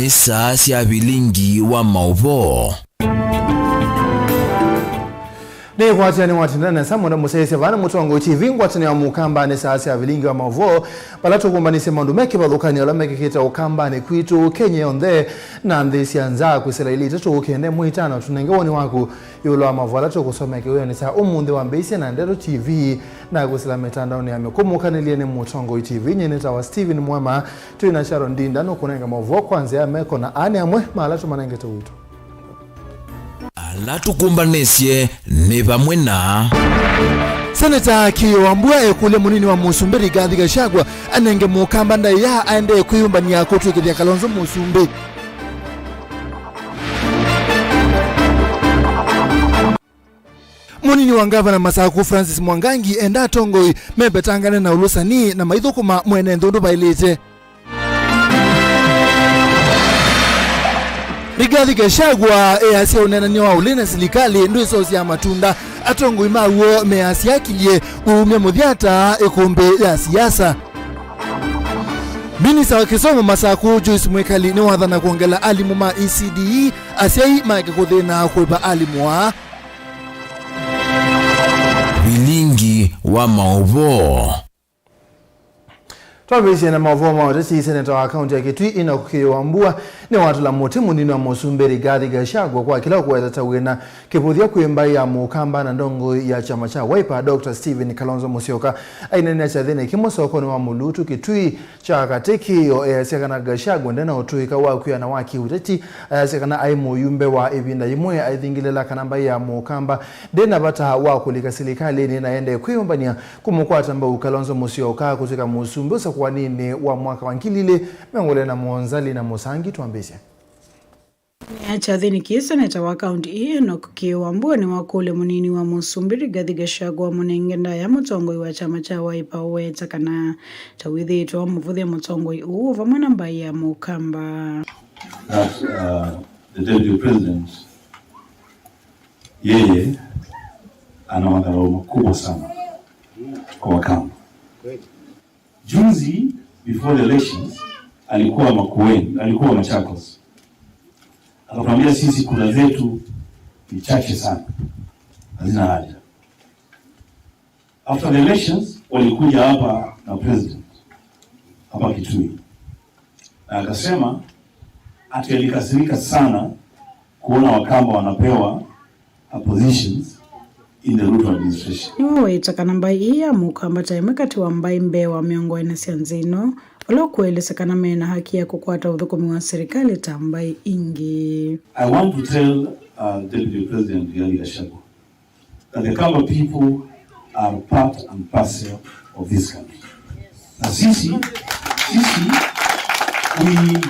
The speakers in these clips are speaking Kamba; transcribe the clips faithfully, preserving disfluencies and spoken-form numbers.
Nĩ saa sya vilingi wa maũvoo. Nĩkwatya nĩwatindana nesa mũno mũsyaĩĩsya vana Mũtongoi T V ngwatanĩo ya Mũkamba nĩ saa sya vilingi wa maũvoo, vala tũkũmbanĩsye maũndũ me kĩvathũkany'o ala mekĩkĩte Ũkambanĩ kwitũ, Kenya yonthe, na nthĩ sya nza kwĩsĩla ilĩ itatũ kenda ĩmwe itano. Tũnenge woni waku ĩũlũ wa maũvoo ala tũkũsomea kĩwĩonĩ kya ũmũnthĩ wambĩĩsye na Ndeto T V na kwĩsĩla mĩtandaonĩ ya mĩkũmũkanĩlye nĩ Mũtongoi T V. Nyie nĩtawa Stephen Mwema. Twĩ na Sharon Ndinda nũkũnenga maũvoo kwa nzĩa ya meko, na aa nĩ amwe ma ala tũmanengete ũito. Ala tũkũmbanĩsye nĩ vamwe na. Seneta Kĩyo Wambua ekũlya mũnini wa mũsumbĩ Rigathi Gachagua anenge Mũkamba ndaĩa aendee kwĩyũmbany'a kũtw'ĩkĩthya Kalonzo mũsumbĩ. Mũnini wa ngavana Masaku Francis Mwangangi enda atongoi mevetangane na ũlũsani na maithũkũma mwene nthĩ ũndũ vaĩlĩte. Rigathi Gachagua easya ũneenany'a wa ũlĩ na silikalĩ ndwĩsosyaa matunda. Atongoi ma w'o measya akilye ũumya mũthya ta ĩkũmbĩ ya siasa. Minista wa kĩsomo Masaku Joyce Mwikali nĩwathana kwongela alimũ ma E C D E asyai maeke kũthĩna kũĩva alimũ aa. Vilingi wa maũvoo. Twambĩĩsye na maũvoo ma ũteti, seneta wa kaunti ya Kitui Enoch Kĩyo Wambua nĩwatũla mũtĩ mũnini wa mũsumbĩ Rigathi Gachagua kwa kĩla ũkũweta ta wĩna kĩvũthya kwĩ mbaĩ ya Mũkamba na ndongoi ya kyama kya Wiper, Doctor Stephen Kalonzo Musyoka. Aineenea kyathĩnĩ kĩmwe sokonĩ wa Mũlutu Kitui kya katĩ, Kĩyo easya kana Gachagua ndena ũtũĩka wa kwĩana wa kĩũteti. Ayasya kana aĩ mũyumbe wa ĩvinda yĩmwe aithingĩlĩla kana mbaĩ ya Mũkamba ndĩna vata wa kũlika silikalĩnĩ na aendee kwĩyũmbany'a kũmũkwata mbau Kalonzo Musyoka kũtw'ĩka mũsumbĩ ũsakũaninĩ wa mwaka wa ngili ilĩ mĩongo ĩlĩ na mũonza. Lina Mũsangi twambĩĩsya. Nĩ kyathĩnĩ kĩĩ, seneta wa kaunti ĩĩ Enoch Kĩyo Wambua nĩwakũlya mũnini wa mũsumbĩ Rigathi Gachagua amũnenge ndaĩa mũtongoi wa kyama kya Wiper ũweta kana ta wĩthĩĩtwe wamũvũthya mũtongoi ũũ vamwe na mbaĩ ya Mũkamba. That, uh, the deputy president, yeye ana madharau makubwa sana kwa Wakamba. Juzi, before the elections, alikuwa Makueni, alikuwa Machakos. Akatuambia sisi kura zetu ni chache sana, hazina haja. After the elections, walikuja hapa na president, hapa Kitui. Na akasema ati alikasirika sana kuona Wakamba wanapewa positions in the Ruto administration. Nĩwaweta kana mbaĩ ĩĩ ya Mũkamba ta ĩmwe katĩ wa mbaĩ mbee wa mĩongo ĩna sya nthĩ ĩno, vala ũkũelesya kana mena haki ya kũkwata ũthũkũmi wa silikalĩ ta mbaĩ ingĩ. I want to tell, uh, Deputy President Rigathi Gachagua that the Kamba people are part and parcel of this country. Na sisi, sisi, we,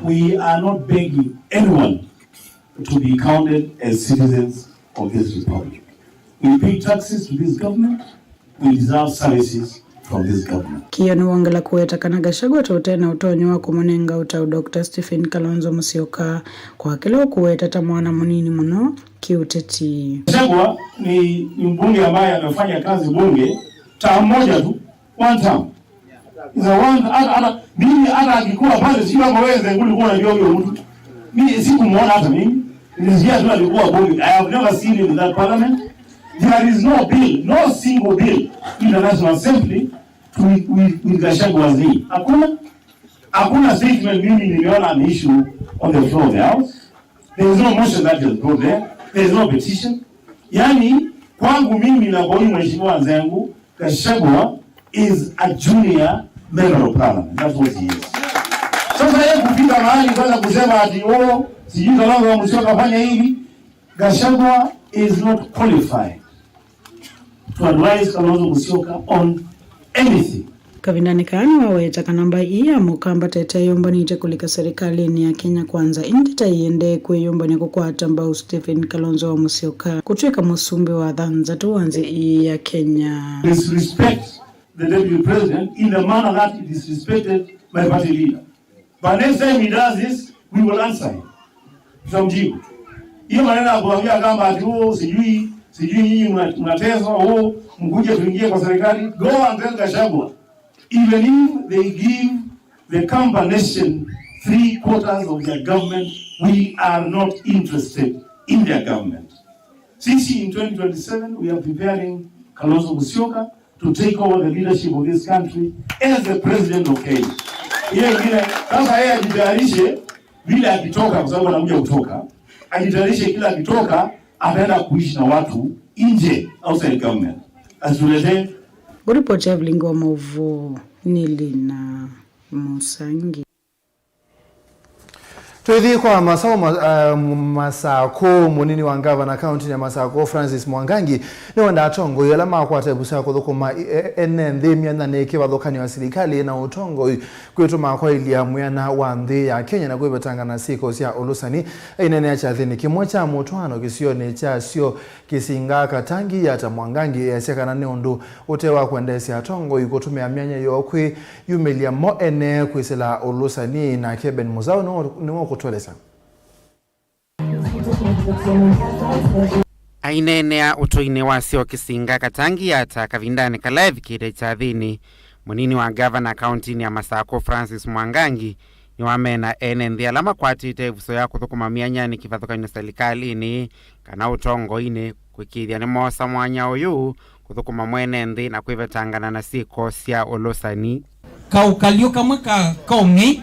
we are not begging anyone to be counted as citizens of this republic. We pay taxes to this government. We deserve services from this government. Kĩyo nĩwongela kũweta kana Gachagua ta ũte na ũtonyi wa kũmũnenga ũtao Doctor Stephen Kalonzo Musyoka kwa kĩla ũkũweta ta mwana mũnini mũno kĩũteti. Gachagua ni, ni mbunge ambaye amefanya kazi bunge term moja tu, one term. He's a one, hata, hata, mimi hata akikuwa pale, sijui kama wewe Nzengu ulikuwa unajua huyo mtu. Mimi sikumuona hata mimi. Nilisikia tu alikuwa bunge. I have never seen him in that parliament. There is no bill, no single bill in the National Assembly to, with, with Gachagua. Hakuna, hakuna statement mimi nimeona ameissue on the floor of the House. There is no motion that is brought there. There is no petition. Yani, kwangu mimi na kwa huyu mheshimiwa Nzengu, Gachagua is a junior member of parliament. That's what he is. Sasa yeye kufika mahali kwanza kusema ati, "Oh, sijui Kalonzo Musyoka fanya hivi." Gachagua is not qualified to advise Kalonzo Musyoka on anything. Kavindanĩ kaa nĩwaweta kana mbaĩ ii ya Mũkamba ta ĩteyũmbanĩtye kũlika serikalĩnĩ ya Kenya Kwanza, ĩndĩ ta ĩendee kwĩyũmbany'a kũkwata mbau Stephen Kalonzo wa Musyoka kũtw'ĩka mũsumbĩ wa thanthatũ wa nthĩ ii ya Kenya. Disrespect the deputy president in the manner that he disrespected my party leader. But next time he does this, we will answer him. Tutamjibu. Hiyo maneno ya kuambia kama ati, "Oh, sijui, sijui nyinyi mna-, mnateswa, oh, mkuje tuingie kwa serikali." Go and tell Gachagua. Even if they give the Kamba nation three quarters of their government, we are not interested in their government. Sisi in twenty twenty-seven, we are preparing Kalonzo Musyoka to take over the leadership of this country as the president of Kenya. Yeye ingine, sasa yeye ajitayarishe vile akitoka, kwa sababu anakuja kutoka, ajitayarishe kila akitoka, ataenda kuishi na watu nje, outside government. Asituletee. Kuripoti ya vilingi wa mauvoo nĩ Lina Musangi. Tũithi kwa masaũ ma, uh, Masakũ, mũnini wa ngavana kaunti ya Masakũ, Francis Mwangangi, nĩwenda atongoi ala makwata ĩvuso ya kũthũkũma e-, e-, ene nthĩ myanyanĩ kĩvathũkanyo ya silikalĩ na ũtongoi kwĩtũma kwaĩlya mwĩana wa nthĩ ya Kenya na kwĩvetanga na syĩko sya ũlũsani. Aineenea kyathĩnĩ kĩmwe kya mũtwaano kĩsionĩ kya syo Kĩsinga Katangi Yata, Mwangangi easya kana nĩ ũndũ ũte wa kwendeesya atongoi kũtũmĩa myanya yoo kwĩyumĩlya mo ene kwĩsĩla ũlũsani. Nake Ben Mũzaũ nĩwe, nĩwe ũkũtũelesya. Aineenea ũtũinĩ wa syo Kĩsinga Katangi Yata kavindanĩ kala evikĩte kyathĩnĩ, mũnini wa ngavana kauntinĩ ya Masakũ Francis Mwangangi nĩwameena ene nthĩ ala makwatĩte ĩvuso ya kũthũkũma myanyanĩ kĩvathũkany'o silikalĩnĩ kana ũtongoinĩ kwĩkĩĩthya nĩmoosa mwanya ũyũ kũthũkũma mwene nthĩ na kwĩvetangana na syĩko sya ũlũsani. Kaũkalyũ kamwe ka kaũng'ei,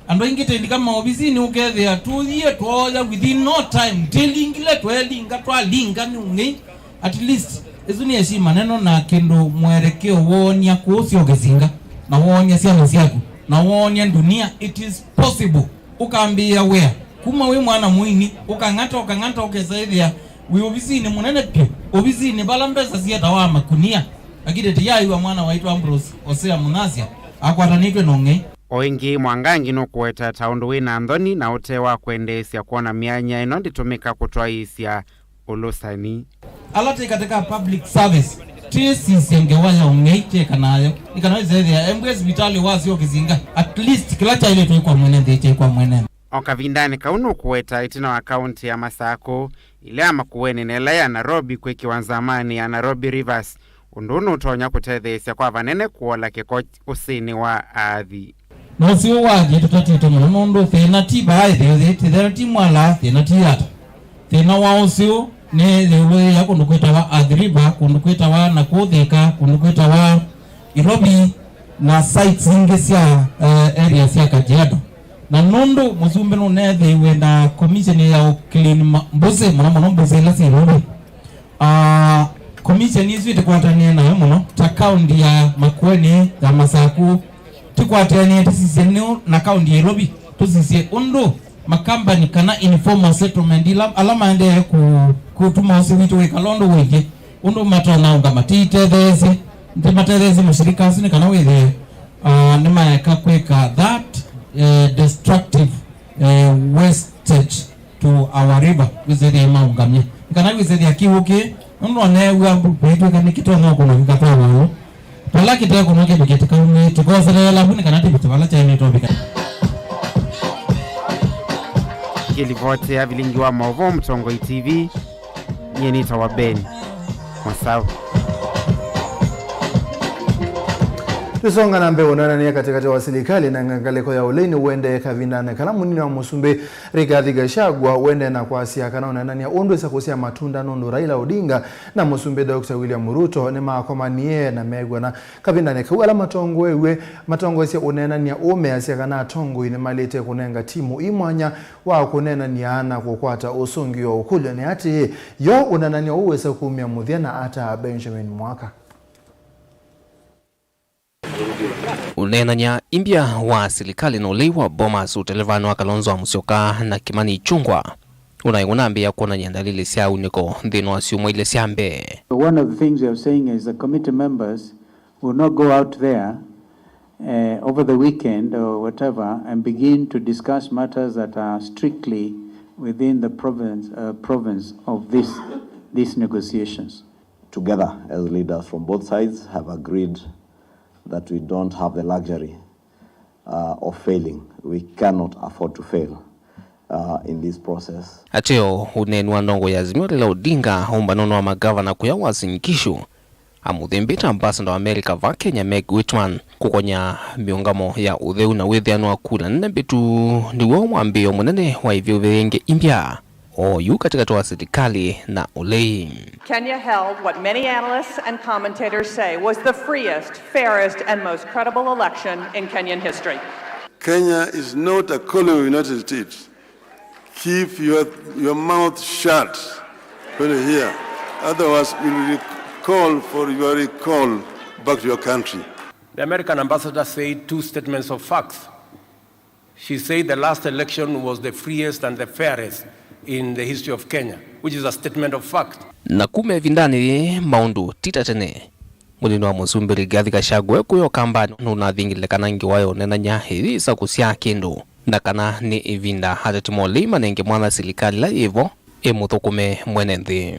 andũ aingĩ tĩndika maovisinĩ ũkethĩa tũyie twooya within no time, tĩlingile twelinga, twalinga nĩ ũng'ei. At least, ĩsu nĩ eshima neno na kĩndũ mwerekeo woonia kũũ syo Kĩsinga, na woonia syana syaku, na woonia ndunia it is possible. Ũkambĩĩa wĩa kuma wĩ mwana mũini, ũkang'ata, ũkang'ata, ũkesa ĩthĩa wĩ ovisinĩ mũnene vyũ, ovisinĩ vala mbesa syetawa makunia. Lakini tĩyaiwa mwana waitũ Ambrose Hosea Munasya akwatanĩtw'e na ũng'ei. O ĩngĩ, Mwangangi nũkũweta ta ũndũ wĩ na nthoni na ũte wa kwendeesya kwona myanya ĩno ndĩtũmĩka kũtwaĩĩsya ũlũsani. Ala twĩ katika public service, twĩsisye ngewa ya ũng'ei twĩka nayo. Nĩ kana wĩsethĩa embwĩa sivitalĩ wa syo Kĩsinga, at least kĩla kyaĩlĩtwe kwa mwene nthĩ kyaĩ kwa mwene nthĩ. O kavindanĩ kau nũkũweta ĩtina wa kaunti ya Masakũ, ĩla ya Makueni na ĩla ya Nairobi kwĩkĩwa nzamanĩ ya Nairobi Rivers, ũndũ ũũ nũtonya kũtetheesya kwa vanene kũola kĩko ũsĩnĩ wa aathi. Na ũsĩ ũũ wathi tũtatĩte mũno nũndũ thĩna ti vaa ĩtheo yĩĩ, thĩna ti Mwala, thĩna ti Yata. Thĩna wa ũsĩ ũũ nĩ ĩũlũ yĩa kũndũ kwĩtawa Athi River, kũndũ kwĩtawa na kũũ Thika, kũndũ kwĩtawa Nairobi, na sites ingĩ sya, eh, area sya Kajiado. Na nũndũ mũsumbĩ nũneethĩiwe na commission ya ũ clean ma-, mbũsĩ, mũno mũno mbũsĩ ila syĩ Nairobi. Ah, commission ĩsu ĩtĩkwatanĩe nayo mũno, ta kaunti ya Makueni, ya Masakũ, tĩkwatanĩe tũsisye nĩũ na kaunti ya Nairobi, tũsisye ũndũ makambani kana informal settlement ila, ala maendee kũ-, kũtuma ũsĩ witũ wĩkala ũndũ wĩngĩ, ũndũ matonya ũngama, tĩitetheesye, tĩmatetheesye mashirika asu nĩ kana wĩthĩe, ah, nĩmaeka kwĩka that, eh, destructive, eh, wastage to our river, wĩsethĩa maũngamye. Nĩ kana wĩsethĩa kĩw'ũ kĩĩ, nũndũ oneew'a mbũtwĩka nĩkĩtonya ũkũnwa kĩkatwawa ũũ. Vala kĩtekũnwa kĩvike tĩkaumie, tũkoselela vu nĩ kana tĩvike vala kyaĩlĩte ũvika. Kĩlivoti ya vilingi wa maũvoo Mũtongoi T V, nyie nĩtawa Ben Masaũ. Tũsonga na mbee, ũneenany'a katĩkatĩ wa silikalĩ na ngalĩko ya ũlei nĩũendee kavindanĩ kala mũnini wa mũsumbĩ Rigathi Gachagua ũendee na kwasya kana ũneenany'a ũndũ ĩsakũsya matunda nũndũ Raila Odinga na mũsumbĩ Doctor William Ruto nĩmakomanie na meew'ana kavindanĩ kau. Ala matongoew'e, matongoesye ũneenany'a ũũ measya kana atongoi nĩmaĩlĩte kũnenga timũ ii mwanya wa kũneenany'a na kũkwata ũsũngĩo. Ũkũlyo nĩ atĩĩ, yo ũneenany'a ũũ wĩsa kumya mũthya na ata? Benjamin Mwaka. Ũneenany'a imbya wa silikalĩ na ũlei wa Bomas ũtelevanĩ wa Kalonzo wa Musyoka na Kimani Ichung'wah ũnaĩ ũnambĩĩa kwonany'a ndalili sya aunĩko nthĩnĩ wa syumwa ilĩ sya mbee. One of the things we are saying is the committee members will not go out there, eh, over the weekend or whatever and begin to discuss matters that are strictly within the province, uh, province of this, these negotiations. Together as leaders from both sides have agreed that we don't have the luxury, uh, of failing. We cannot afford to fail, uh, in this process. Ateo, ũneeni wa ndongo ya Azimio Raila Odinga ũmbanonĩ wa magavana kũya Uasin Gishu amũthĩmbĩte ambassador wa America va Kenya, Meg Whitman, kũkony'a mĩũngamo ya ũtheu na wĩthĩanu wa kula nene mbĩtu nĩw'o mwambĩĩo mũnene wa ivyũvĩ yĩngĩ imbya, o yu katĩkatĩ wa silikalĩ na ũlei. Kenya held what many analysts and commentators say was the freest, fairest, and most credible election in Kenyan history. Kenya is not a colony of the United States. Keep your, your mouth shut when you hear. Otherwise, we'll recall for your recall back to your country. The American ambassador said two statements of facts. She said the last election was the freest and the fairest in the history of Kenya, which is a statement of fact. Na kuma ĩvindanĩ yĩĩ, maũndũ ti ta tene. Mũnini wa mũsumbĩ Rigathi Gachagua kwĩ Ũkambanĩ nũnathingĩlile kana ngewa ya ũnenany'a ĩyĩsa kũsyaa kĩndũ, na kana nĩ ĩvinda ateti ma ũlei manenge mwanya silikalĩ ĩla yĩvo ĩmũthũkũme mwene nthĩ.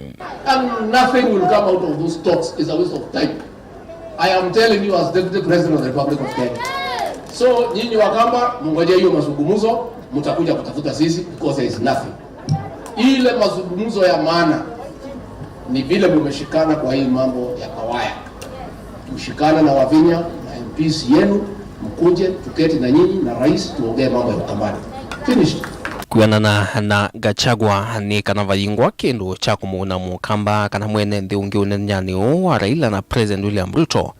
And nothing will come out of those talks is a waste of time. I am telling you as Deputy President of the Republic of Kenya. So, nyinyi Wakamba, mngojea hiyo mazungumzo, mtakuja kutafuta sisi because there is nothing. Ile mazungumzo ya maana ni vile mumeshikana kwa hii mambo ya Kawaya. Mshikane na Wavinya na M Ps yenu, mkuje tuketi na nyinyi na rais tuongee mambo ya Ukambani. Finish. Kwĩanana na Gachagua nĩ kana vayingwa kĩndũ kya kũmũuna Mũkamba kana mwene nthĩ ũngĩ ũnenyanĩ ũũ wa Raila na President William Ruto.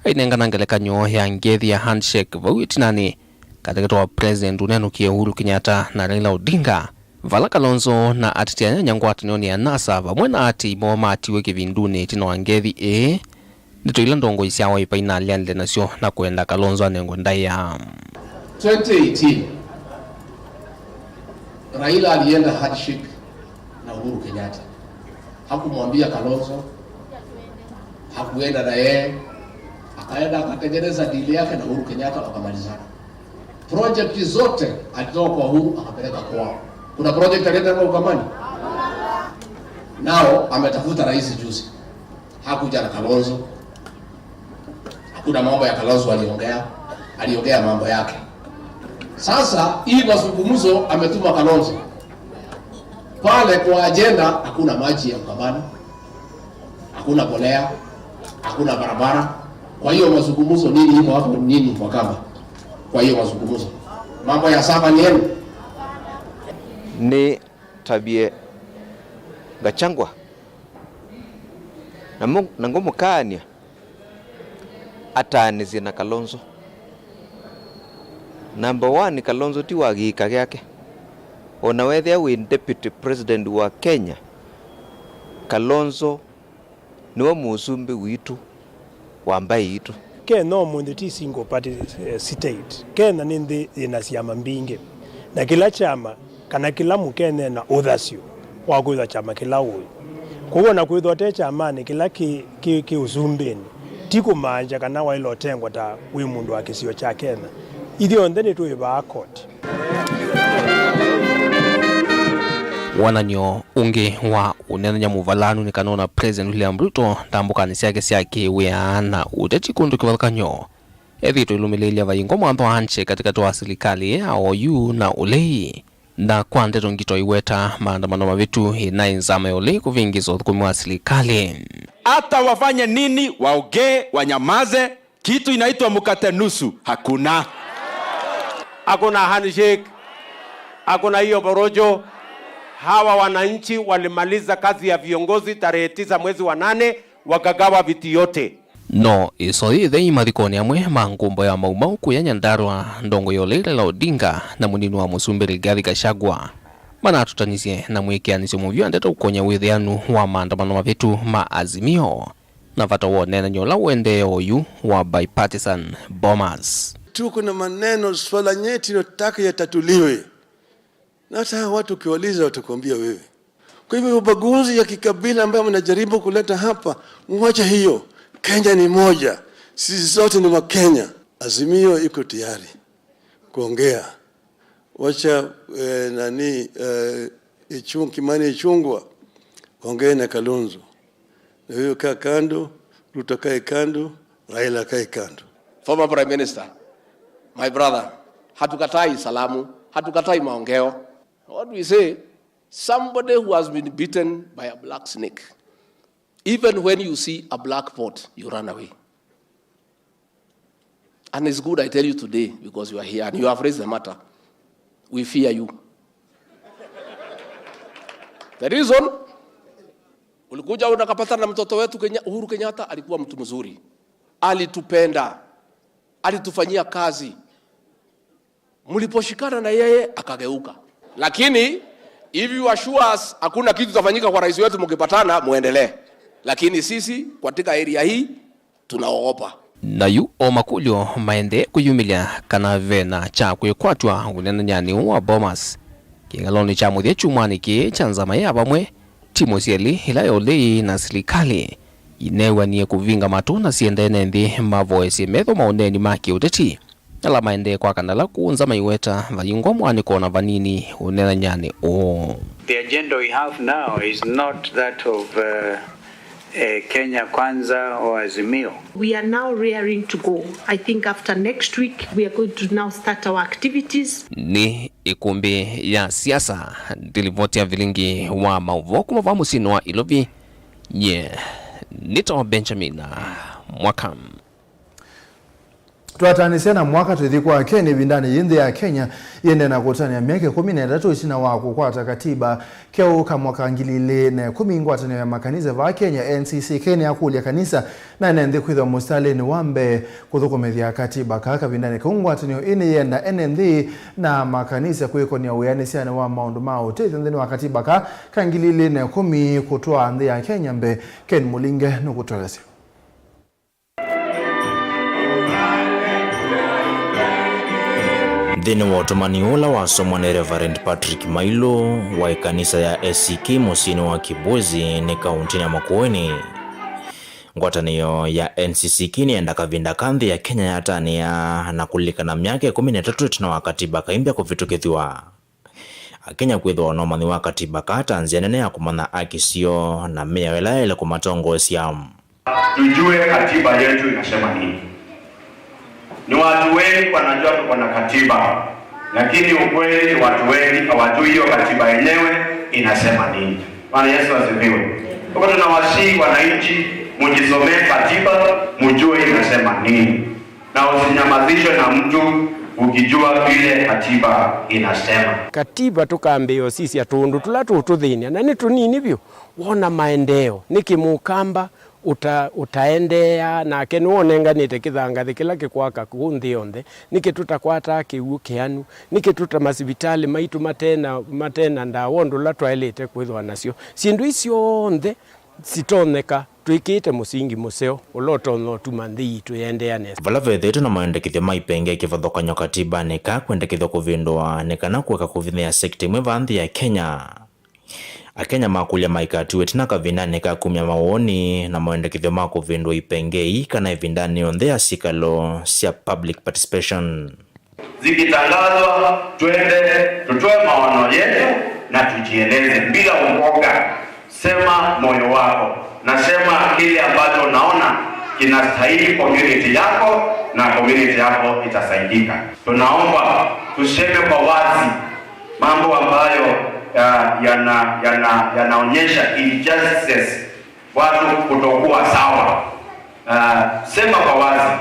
Ainengana ngelekany'o ya ngethi ya handshake vau ĩtinanĩ katĩkatĩ wa President ũnenũkie Uhuru Kenyatta na Raila Odinga, vala Kalonzo na ateti anyanya ngwatanĩonĩ ya NASA vamwe na aatĩĩi moo matiwe kĩvindunĩ ĩtina wa ngethi ĩĩ. Ndeto ila ndongoi sya Wiper inalĩanĩle nasyo na kwenda Kalonzo anengwe ndaĩa. Twenty eighteen, Raila alienda handshake na Uhuru Kenyatta. Hakumwambia Kalonzo, hakuenda na yeye, akaenda akatengeneza deal yake na Uhuru Kenyatta, wakamalizana. Project zote alitoa kwa Uhuru akapeleka kwao. Kuna project alienda kwa Ukambani? Nao ametafuta rais juzi. Hakuja na Kalonzo. Hakuna mambo ya Kalonzo aliongea. Aliongea mambo yake. Sasa hii mazungumzo ametuma Kalonzo. Pale kwa agenda hakuna maji ya Ukambani. Hakuna mbolea. Hakuna barabara. Kwa hiyo mazungumzo nini iko hapo nini Wakamba? Kwa hiyo mazungumzo. Mambo ya saba ni yenu. Nĩtavye Gachagua na mũ-, na ngũmũkaanĩa ataanĩsye na Kalonzo. Number one, Kalonzo ti wa kĩika kyake. O na wethĩa wĩ deputy president wa Kenya, Kalonzo nĩwe mũsumbĩ witũ wa mbaĩ yitũ. Kenya ũmũnthĩ ti single party, eh, state. Kenya nĩ nthĩ yĩna syama mbingĩ, na kĩla kyama kana kĩla mũkenya ena ũthasyo wa kwĩthwa kyama kĩla ũĩ. Kwoou o na kwĩthwa ũte kyamanĩ kĩla kĩ, kĩ, kĩ ũsumbĩnĩ, ti kũmaanisha kana waĩle ũtengwa ta wĩ mũndũ wa kĩsio kya Kenya. Ithyonthe nĩtwĩ vaa koti. Wonany'o ũngĩ wa ũneenany'a mũvalanu nĩ kana ona President William Ruto ndambũkanĩ syake sya kĩwĩa na ũteti kũndũ kĩvathũkany'o ethĩĩtwe ilũmĩlĩĩlya vaingwa mwantho wa handshake katĩkatĩ wa silikalĩ ya oyu na ũlei. Na kwa ndeto ngito iweta maandamano mavĩtu ĩnaĩ nzama ya ũlei kũvĩngĩsa ũthũkũmi wa silikalĩ. Hata wafanye nini, waongee, wanyamaze, kitu inaitwa mkate nusu hakuna. Hakuna handshake. Hakuna hiyo porojo. Hawa wananchi walimaliza kazi ya viongozi tarehe tisa mwezi wa nane, wakagawa viti yote. No ĩsoyĩ ĩthei mathikonĩ amwe ma ngũmbo ya Mau Mau kũya Nyandarua, ndongoi ya ũlei Raila Odinga na mũnini wa mũsumbĩ Rigathi Gachagua manatũtanisye na mwĩkĩanĩsyo mũvyũ wa ndeto ũkony'a wĩthĩanu wa maandamano mavĩtu ma Azimio na vata wa ũneenany'o ũla ũendee oyu wa bipartisan Bomas. Tuko na maneno, swala nyeti inataka yatatuliwe. Na hata hawa watu ukiwauliza watakwambia wewe. Kwa hivyo, ubaguzi ya kikabila ambayo mnajaribu kuleta hapa, mwache hiyo. Kenya ni moja. Sisi sote ni Wakenya. Azimio iko tayari kuongea. Wacha, eh, nani, eh, Ichung-, Kimani Ichung'wah ongee na Kalonzo. Na huyo kaa kando, Ruto kae kando, Raila kae kando. Former Prime Minister, my brother, hatukatai salamu, hatukatai maongeo. What we say, somebody who has been bitten by a black snake Even when you see a black vote, you run away. And it's good I tell you today because you are here and you have raised the matter. We fear you. The reason, ulikuja unakapatana na mtoto wetu Kenya-, Uhuru Kenyatta alikuwa mtu mzuri. Alitupenda. Alitufanyia kazi. Mliposhikana na yeye akageuka. Lakini if you assure us hakuna kitu itafanyika kwa rais wetu mkipatana, muendelee. Lakini sisi katika area hii tunaogopa. Na yu o makũlyo maendee kwĩyumĩlya kana ve na kya kwĩkwatw'a ũnenanyanĩ ũũ wa Bomas. Kĩng'alonĩ kya mũthya kyumwanĩ kĩĩ kya nzama ya vamwe, timu syelĩ ila ya ũlei na silikalĩ ineewanie kũvinga matũ na siendee na nthĩ mavoesye metho maũneeni ma kĩũteti ala maendee kwakana ala kũũ nza maiweta vayingwa mwanĩko na vanini ũnenanyanĩ ũũ. The agenda we have now is not that of, uh, uh, Kenya Kwanza or Azimio. We are now rearing to go. I think after next week, we are going to now start our activities. Nĩ ĩkũmbĩ ya siasa, ndilivoti ya vilingi wa maũvoo kuma va mũsyĩnĩ wa Ilovi. Nye nĩtawa Benjamin Mwaka. Twatanĩsya na mwaka tũthi kwa Ken, ĩvindanĩ yĩĩ nthĩ ya Kenya yĩendee na kũtanĩa myaka ĩkũmi na ĩtatũ ĩtina wa kũkwata katiba keũ ka mwaka ngili ilĩ na ĩkũmi. Ngwatanĩo ya makanisa vaa Kenya, N C C K, nĩyakũlya kanisa na ene nthĩ kwĩthwa mũsitalĩnĩ wa mbee kũthũkũmĩthya katiba kaa. Kavindanĩ kau, ngwatanĩo ĩĩ nĩyenda ene nthĩ na makanisa kwĩkony'a wĩanĩsyanĩ wa maũndũ ma ũtethyo nthĩnĩ wa katiba kaa ka ngili ilĩ na ĩkũmi kũtwaa nthĩ ya Kenya mbee. Ken Mũlinge nũkũtũelesya. Nthĩnĩ wa ũtũmani ũla wasomwa nĩ Reverend Patrick Mailu wa ĩkanisa ya A C K mũsyĩnĩ wa Kibwezi nĩ kaũntĩnĩ ya Makueni, ngwatanĩo ya N C C K nĩyenda kavinda ka nthĩ ya Kenya yatanĩa na kũlilikana myaka ĩkũmi na ĩtatũ ĩtina wa katiba kaimbya kũvĩtũkĩthw'a. Akenya kwĩthĩwa na ũmanyi wa katiba kaa ta nzĩa nene ya kũmanya haki syoo na mĩao ĩla yaĩle kũmatongoesya. Tujue katiba yetu inasema nini. Ni watu wengi wanajua tuko na katiba, lakini ukweli ni watu wengi hawajui hiyo katiba yenyewe inasema nini. Bwana Yesu asifiwe. Kwa hivyo tunawasihi wananchi, mujisomee katiba, mujue inasema nini. Na usinyamazishwe na mtu ukijua vile katiba inasema. Katiba tũkambĩĩa ũsisya tũũndũ tũla tũũtũthĩny'a, na nĩ tũnini vyũ. Wona maendeeo, nĩkĩ mũkamba ũta-, ũtaendeeaa, nake nĩwe ũnenganĩte kĩthangathĩ kĩla kĩkwaka kũũ nthĩ yonthe? Nĩkĩ tũtakwataa kĩw'ũ kĩanu? Nĩkĩ tũta masivitalĩ maitũ mate na, mate na ndawa ũndũ ũla twaĩlĩte kwĩthĩwa nasyo? Syĩndũ ii syonthe sitonyeka twĩkĩĩte mũsingi mũseo ũla ũtonya ũtuma nthĩ yitũ yĩendeea nesa. Vala vethĩĩtwe na maendekethyo ma ipengee kĩvathũkany'o katibanĩ kaa kwendekethw'a kũvĩndũa nĩ kana kũeka kũvinyĩĩa sekita ĩmwe vaa nthĩ ya Kenya. Akenya makũlya maikatiwe ĩtina kavindanĩ ka kumya mawoni na maendekethyo ma kũvĩndũa ipengee ii kana ĩvindanĩ yonthe ya syĩkalo sya public participation. Zikitangazwa, twende tutoe maono yetu na tujieleze bila uoga. Sema moyo wako, na sema kile ambacho unaona kinastahili community yako, na community yako itasaidika. Tunaomba tuseme kwa wazi mambo ambayo, ah, yana-, yana-, yanaonyesha injustices, watu kutokuwa sawa. Ah, sema kwa wazi.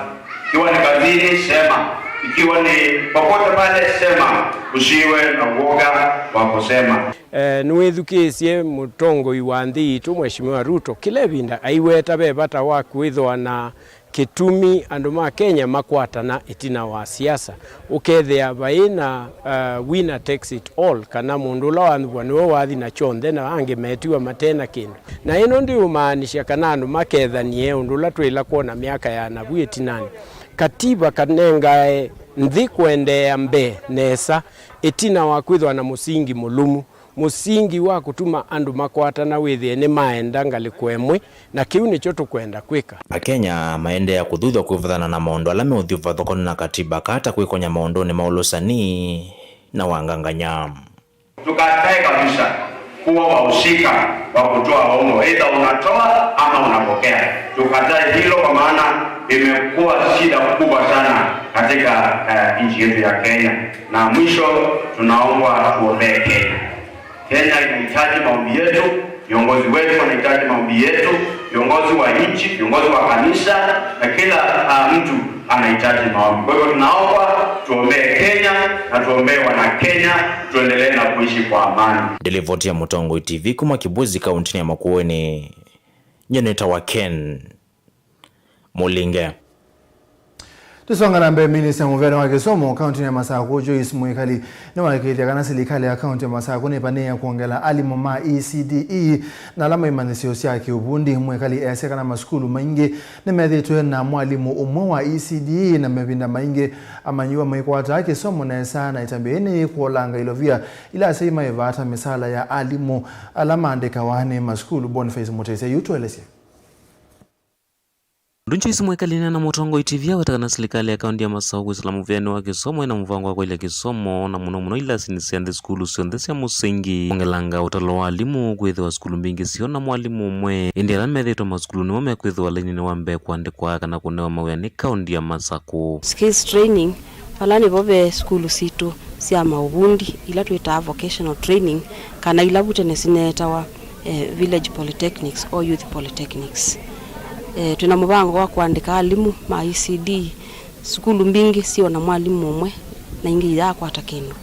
Ikiwa ni kazini, sema. Ikiwa ni popote pale, sema. Usiwe na uoga wa kusema. Eh, nĩwĩthukĩĩsye mũtongoi wa nthĩ yitũ, Mheshimiwa Ruto, kĩla ĩvinda aiweta ve vata wa kwĩthĩwa na kĩtumi andũ ma Kenya makwatana ĩtina wa siasa. Ũkethĩa vai na, uh, winner takes it all, kana mũndũ ũla wanthuvwa nĩwe wathi na kyonthe, na angĩ metiwa mate na kĩndũ. Na ĩno ndĩũmaanisya kana andũ makethanie ũndũ ũla twaĩla kwona myaka ya navu ĩtinanĩ. Katiba kanengae nthĩ kũendeea mbee nesa ĩtina wa kwĩthwa na mũsingi mũlũmu. Mũsingi wa kũtuma andũ makwatana wĩthĩe nĩmaenda ngalĩko ĩmwe, na kĩu nĩkyo tũkwenda kwĩka. Akenya maendeea kũthuthw'a kwĩvathana na maũndũ ala meũthyũvathũkany'a na katiba kaa ta kwĩkonya maũndũnĩ ma ũlũsani na wangangany'a. Tukatae kabisa kuwa wahusika wa kutoa hongo, either unatoa ama unapokea. Tukatae hilo, kwa maana imekuwa shida kubwa sana katika, eh, nchi yetu ya Kenya. Na mwisho, tunaomba tuombee Kenya. Kenya inahitaji maombi yetu, viongozi wetu wanahitaji maombi yetu, Viongozi wa nchi, viongozi wa kanisa, na kila, ah, mtu anahitaji maombi. Kwa hivyo tunaomba tuombee Kenya na tuombee wana Kenya, tuendelee na kuishi kwa amani. Nĩ livoti ya Mũtongoi T V kuma Kibwezi, kaunti ya Makueni, nyie nĩtawa Ken Mũlinge. Tũsonga na mbee, minista mũvĩanĩ wa kĩsomo kauntinĩ ya Masakũ, Joyce Mwikali, nĩwaĩkĩĩthya kana silikalĩ ya kaunti ya Masakũ nĩpanĩĩa kwongela alimũ ma E C D E na ala ma imanyĩsyo sya kĩũvundi. Mwikali easya kana masukulu maingĩ nĩmethĩĩtwe na mwalimũ ũmwe wa E C D E, na mavinda maingĩ amanyĩw'a maikwataa kĩsomo nesa, na ĩtambya yĩĩ nĩyĩkũolanga ilovia ila asyai maĩvaa ta mĩsaala ya alimũ ala maandĩkawa nĩ masukulu. Boniface Mũtĩsya yu tũelesye. Ũndũ Joyce Mwikali na Mũtongoi T V aweta kana silikalĩ ya kaunti ya Masakũ kwĩsĩla mũvĩanĩ wa kĩsomo ĩna mũvango wa kwaĩlya kĩsomo, na mũno mũno ilasinĩ sya nthĩ, sukulu syonthe sya mũsingi, kwongelanga ũtalo wa alimũ, kwĩthĩwa sukulu mbingĩ syĩ na mwalimũ ũmwe, ĩndĩ ala methĩĩtwe masukulu nĩmo mekwĩthĩwa laininĩ wa mbee kũandĩkwa kana kũnewa mawĩa nĩ kaunti ya Masakũ. Skills training, vala nĩvo ve sukulu sitũ sya maũvundi, ila twĩtaa vocational training, kana ila vu tene sineetawa eh, village polytechnics or youth polytechnics. Eh, twĩna mũvango wa kũandĩka alimũ ma E C D. Sukulu mbingĩ syĩ o na mwalimũ ũmwe, na ingĩ iyaakwata kĩndũ.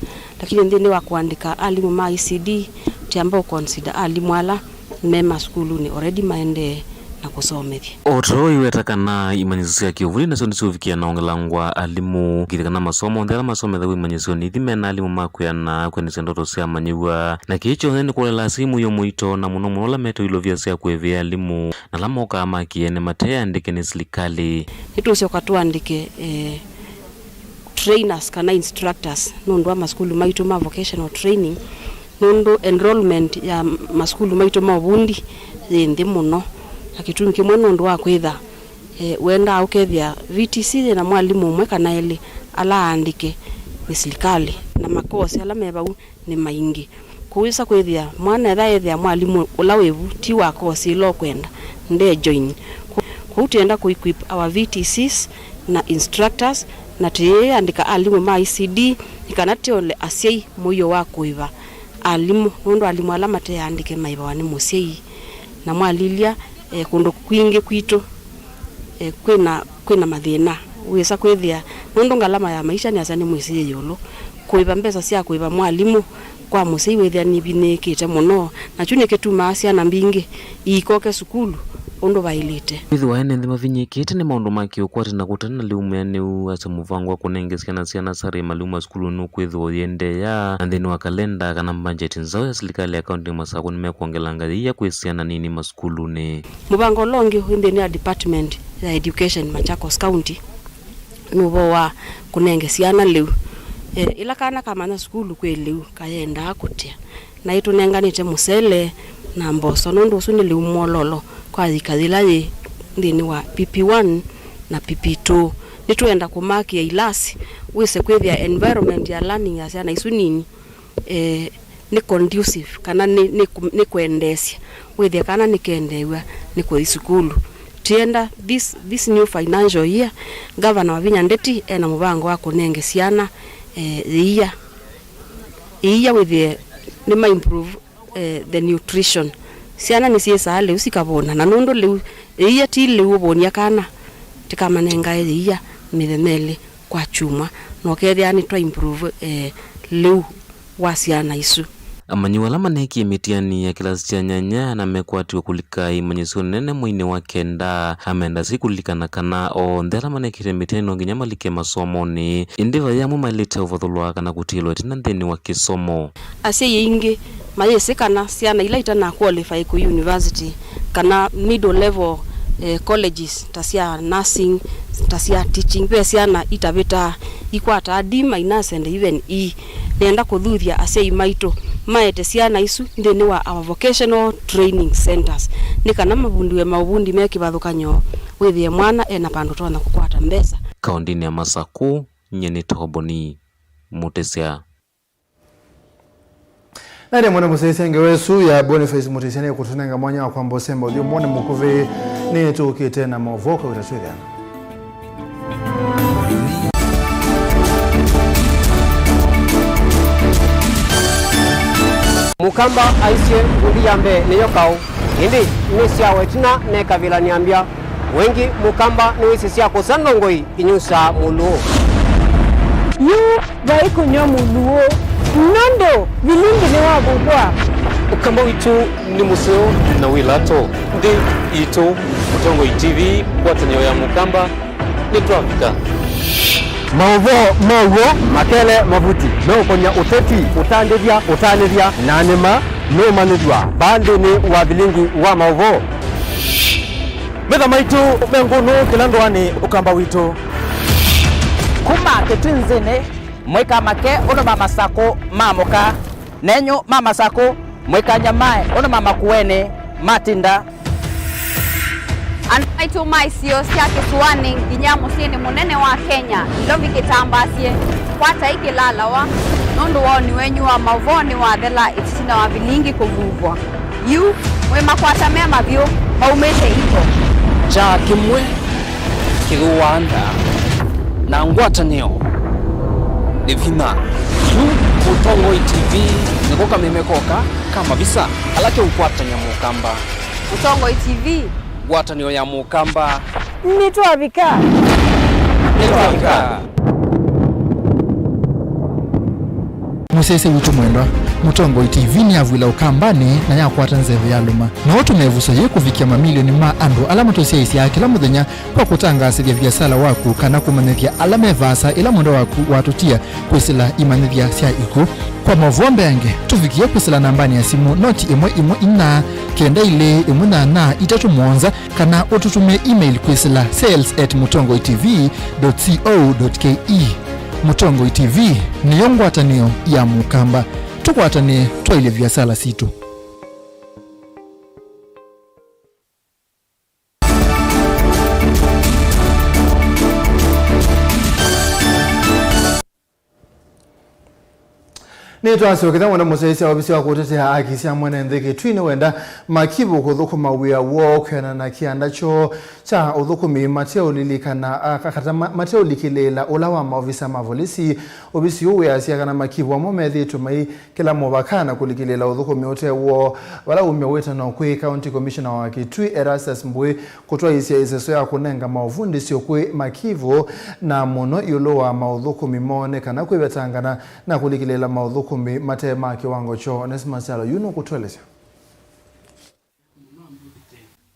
Lakini nthĩnĩ wa kũandĩka alimũ ma E C D, tũyamba ũconsider alimũ ala me masukulunĩ already maendee na kũsomethya. O ta ũu iweta kana imanyĩsyo sya kĩũvundi nasyo nĩsiũvikĩa na ongelangwa alimũ, kĩthĩ kana masomo onthe ala masomethaw'a imanyĩsyonĩ ithi mena alimũ ma kwĩana kwendesya ndoto sya amanyĩw'a. Na kĩĩ kyonthe nĩ kũlela asyai mũio mũito, na mũno mũno ala mete ilovia sya kũĩvĩa alimũ, na ala mokaa makĩe nĩmateandĩke nĩ silikalĩ. Nĩtũũsyoka tũandĩke, eh, trainers kana instructors nũndũ wa masukulu maitũ ma vocational training, nũndũ enrollment ya masukulu maitũ ma ũvundi yĩ nthĩ mũno, na kĩtumi kĩmwe nũndũ wa kwĩtha, eh, wendaa ũkethĩa V T C yĩ na mwalimũ ũmwe kana elĩ ala aandĩke nĩ silikalĩ, na makosi ala me vau nĩ maingĩ. Kwoou wĩsa kwĩthĩa mwana etha ethĩa mwalimũ ũla wĩ vu ti wa kosi ĩla ũkwenda, nde join. Kwoou twĩenda kũ equip our V T Cs na instructors, na tũyĩandĩka alimũ ma E C D nĩ kana tũole asyai mũio wa kũĩva alimũ, nũndũ alimũ ala mateandĩke maĩvawa nĩ mũsyai. Na mwalilya, eh, kũndũ kwingĩ kwitũ, eh, kwĩna, kwĩna mathĩna. Wĩsa kwĩthĩa, nũndũ ngalama ya maisha nĩasya nĩ mwĩsĩ yĩ ĩũlũ, kũĩva mbesa sya kũĩva mwalimũ kwa mũsyai wĩthĩa nĩvinyĩĩkĩte mũno, na kyu nĩkĩtumaa syana mbingĩ iikoke sukulu ũndũ vaĩlĩte. Kwĩthĩwa ene nthĩ mavinyĩĩkĩte nĩ maũndũ ma kĩũkwati na kũte na lĩu mwĩanĩu, asya mũvango wa kũnenge syana sya nasarĩ malĩu ma sukulu nũkwĩthĩwa ũyĩendeea, na nthĩnĩ wa kalenda kana mbanjeti nzaũ ya silikalĩ ya kaunti ya Masakũ nĩmekwongelanga yĩia kwĩ syana nini masukulunĩ. Mũvango ũla ũngĩ wĩ nthĩnĩ wa department ya education Machakos County nĩ ũvoo wa kũnenge syana lĩu. E, ĩla kana kamanya sukulu kwĩ lĩu, kayendaa kũtĩa. Na ĩtũnenganĩte mũsele na mboso, nũndũ ũsu nĩ lĩu mwololo kwa yika yĩla yĩ nthĩnĩ wa P P one na P P two. Nĩtwenda kũmakĩa ilasi, wĩse kwĩthĩa environment ya learning ya syana isu nini, eh, nĩ conducive, kana nĩ, nĩ, nĩ kwendeesya, wĩthĩe kana nĩkendeew'a nĩ kũthi sukulu. Tienda this, this new financial year, Gavana Wavinya Ndeti ena mũvango wa kũnenge syana, eh, yĩia, yĩia wĩthĩe nĩma improve, eh, the nutrition. Syana nĩsyĩsaa lĩu sikavũna, na nũndũ lĩu yĩia ti lĩu ũvũnia kana, tĩkamanengae yĩia mĩthenya ĩlĩ kwa kyumwa, na ũkethĩa nĩtwa improve, eh, lĩu wa syana isu. Amanyĩw'a ala maneekie mĩtiani ya kĩlasi kya nyanya na mekwatiwe kũlika imanyĩsyonĩ nene mweinĩ wa kenda, amenda syĩ kũlilikana kana onthe ala manekĩte mĩtiani no nginya malike masomonĩ, ĩndĩ vai amwe maĩlĩte ũvathũlwa kana kũtilwa ĩtina nthĩnĩ wa kĩsomo. Asyai aingĩ mayĩsĩ kana syana ila itana qualify kũ university kana middle level, eh, colleges ta sya nursing, ta sya teaching, ve syana itavĩtaa, ikwataa D minus and even E. Nĩenda kũthuthya asyai maitũ maete syana isu nthĩnĩ wa our vocational training centers, nĩ kana mavundiwe maũvundi me kĩvathũkany'o, wĩthĩe mwana ena vandũ ũtonya kũkwata mbesa. Kaũndĩnĩ ya Masakũ, nyie nĩ Toboni Mũtĩsya. Na ĩndĩ mwene mũsyaĩĩsya ngewa ĩsu ya Boniface Mũtĩsya nĩkũtũnenga mwanya wa kwamba ũsemba ũthyũmũnĩ mũkuvĩ. Nĩtũkĩte na maũvoo, kwĩw'ĩta twĩthĩana. Mũkamba aisye, ngũndi ya mbee nĩyo kaũ. Ĩndĩ nĩ syawa ĩtina nekavilany'a mbya. Wengĩ Mũkamba nĩwĩsĩ sya kũsa ndongoi inyusaa Mũlũũ. Yu vai kũnywa Mũlũũ nũndũ vilingi nĩwavukwa. Ũkamba witũ nĩ mũseo na wĩ lato. Nthĩ yitũ, Mũtongoi T V, ngwatanĩo ya Mũkamba, nĩtwavika. Maũvoo ma w'o makele mavuti meũkony'a ũteti, ũtandĩthya, ũtanĩthya, na nĩma nũũmanyĩthw'a vaa nthĩnĩ wa vilingi wa maũvoo. Metha maitũ me ngũnũ kĩla ndũanĩ Ũkamba witũ. Kuma Kĩtwĩ nzĩnĩ, mũikamake ũndũ ma Masakũ ma mũka. Nenyu ma Masakũ, mũikanyamae ũndũ ma Makueni matinda. Andũ maitũ ma isio sya kĩsũanĩ nginya mũsyĩnĩ mũnene wa Kenya, Nairobi kĩtambaasye, kwatai kĩlalawa, nũndũ woni wenyu wa maũvoo nĩwathela ĩtina wa vilingi kũvuvwa. Yu, mwĩ makwata me mavyũ maumĩte iko. Kyaa kĩmwe kĩthũaa nda, na ngwatanĩo nĩ vinya. Yu Mũtongoi T V nĩko kameme koka ka mavisa ala keũkwatany'a Mũkamba. Mũtongoi T V. Ngwatanĩo ya Mũkamba. Nĩtwavika. Nĩtwavika. Mũsyaĩĩsya witũ mwendwa, Mũtongoi T V nĩyavw'ĩla Ũkambanĩ na yakwata nzeve ya lũma. No ũtũme ĩvuso yĩĩ kũvikĩa mamilioni ma andũ ala matũsyaĩĩsyaa kĩla mũthenya kwa kũtangaasĩthya viasala waku kana kũmanyĩthya ala me vaasa ĩla mwendwa waku watũtia kwĩsĩla imanyĩthya sya ikw'ũ. Kwa maũvoo mbeange, tũvikĩe kwĩsĩla nambanĩ ya simũ noti ĩmwe ĩmwe inya kenda ilĩ ĩmwe nyanya itatũ mũonza, kana ũtũtũmĩe email kwĩsĩla sales at mũtongoi T V dot co dot K E. Mũtongoi T V nĩyo ngwatanĩo ya Mũkamba. Tũkwatanĩe twaĩlye viasala sitũ. Nĩtwasyokethya mwenda mũsyaĩĩsya ovisi wa kũtetea haki sya mwene nthĩ Kĩtui nĩwenda Makivũ kũthũkũma wĩa woo kwĩanana na kĩanda kyoo kya ũthũkũmi mateũlilikana, a, ka-, kata ma-, mateũlikĩlĩĩla ũla wa maovisa ma volisi. Ovisi ũũ wĩasya kana Makivũ amwe methĩĩtwe mai kĩla mũvaka na kũlikĩlĩĩla ũthũkũmi ũte woo, vala umya wĩtano kwĩ County Commissioner wa Kitui, Erastus Mbũĩ, kũtwaĩĩsya ĩseso ya kũnenga maũvundĩsyo kwĩ Makivũ, na mũno ĩũlũ wa maũthũkũmi moo nĩ kana kwĩvetangana na kũlikĩlĩĩla maũthũkũmi mate ma kĩwango kyoo. Onesmus Kyalo yu nũkũtũelesya.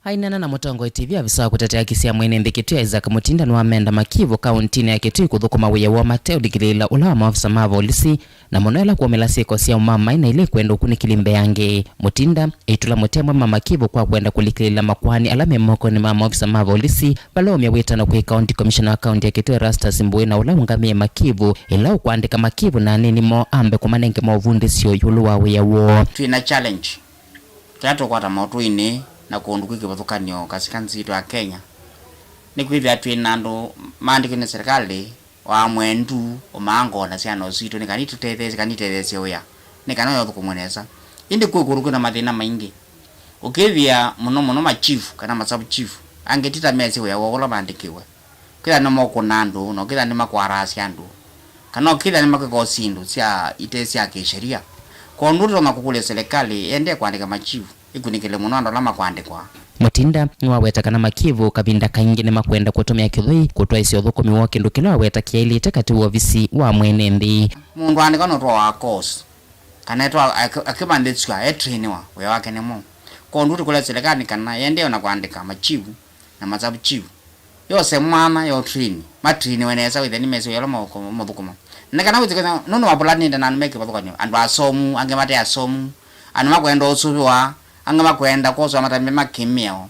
Aineena na Mũtongoi T V, avisa wa kũtetea haki sya mwene nthĩ Kitui Isaac Mutinda nĩwamenda Makivũ kaũntĩnĩ ya Kitui kũthũkũma wĩa woo mateũlikĩlĩĩla ũla wa maovisa ma volisi, na mũno ĩla kũũmĩla syĩko sya ũmamaĩ na ila ikwenda ũkunĩkĩli mbeange. Mutinda aitũla mũtĩ amwe ma Makivũ kwa kwenda kũlikĩlĩĩla makoani ala me mokonĩ ma maovisa ma volisi, vala aumya wĩtano kwĩ County Commissioner wa kaunti ya Kitui Erastus Mbũĩ na ũla ũngamĩe Makivũ, ĩla ũkwandĩka Makivũ na anini moo ambe kũmanenge maũvundĩsyo ĩũlũ wa wĩa woo. Twĩ na challenge. Kĩla tũkwata maũtũinĩ na kũndũ kwĩ kĩvathũkany'o kasika nthĩ sitũ ya Kenya, nĩ kwĩthĩa twĩ na andũ maandĩkĩtwe nĩ serikali, o amwe ndu, o maango na syana sitũ, nĩ kana itũtetheesye, kana itetheesye wĩa, nĩ kana ũya ũthũkũmwe nesa. Ĩndĩ kwĩ kũndũ kwĩ na mathĩna maingĩ. Ũkĩthĩa mũno mũno ma chief kana ma sub chief, angĩ ti ta mesĩ wĩa woo ũla maandĩkĩwe. Ũkĩthĩa nĩmokũna andũ, na ũkĩthĩa nĩmakwaraasya andũ, kana ũkĩthĩa nĩmakwĩka o syĩndũ sya ite sya kĩsheria. Kwondũ ũtonya kũkũlya silikalĩ ĩendee kũandĩka machivu, ĩkunĩkĩle mũno andũ ala makwandĩkwa. Mutinda nĩwaweta kana Makivũ kavinda kaingĩ nĩmakwenda kũtũmĩa kĩthũi kũtwaĩsya ũthũkũmi woo, kĩndũ kĩla waweta kĩaĩlĩte katĩ wa ovisi wa mwene nthĩ. Mũndũ aandĩkwa nũtwawa course, kana etwa akĩ-, akĩmanthĩsw'a, etrainiwa, wĩa wake nĩ mwaũ. Kwondũ tũkũlya silikalĩ kana ĩendee ona kũandĩka machivu na ma sub chief, yose mwana yo train, ma trainiwe nesa, wĩthĩa nĩmesĩ wĩa ũla maũthũkũma. Na kana wĩthĩe nũndũ mapulanĩte na andũ me kĩvathũkany'o, andũ asomu, angĩ mate asomu, andũ makwenda ũsũvĩwa, angĩ makwenda kwoswa matambya ma kĩmĩao.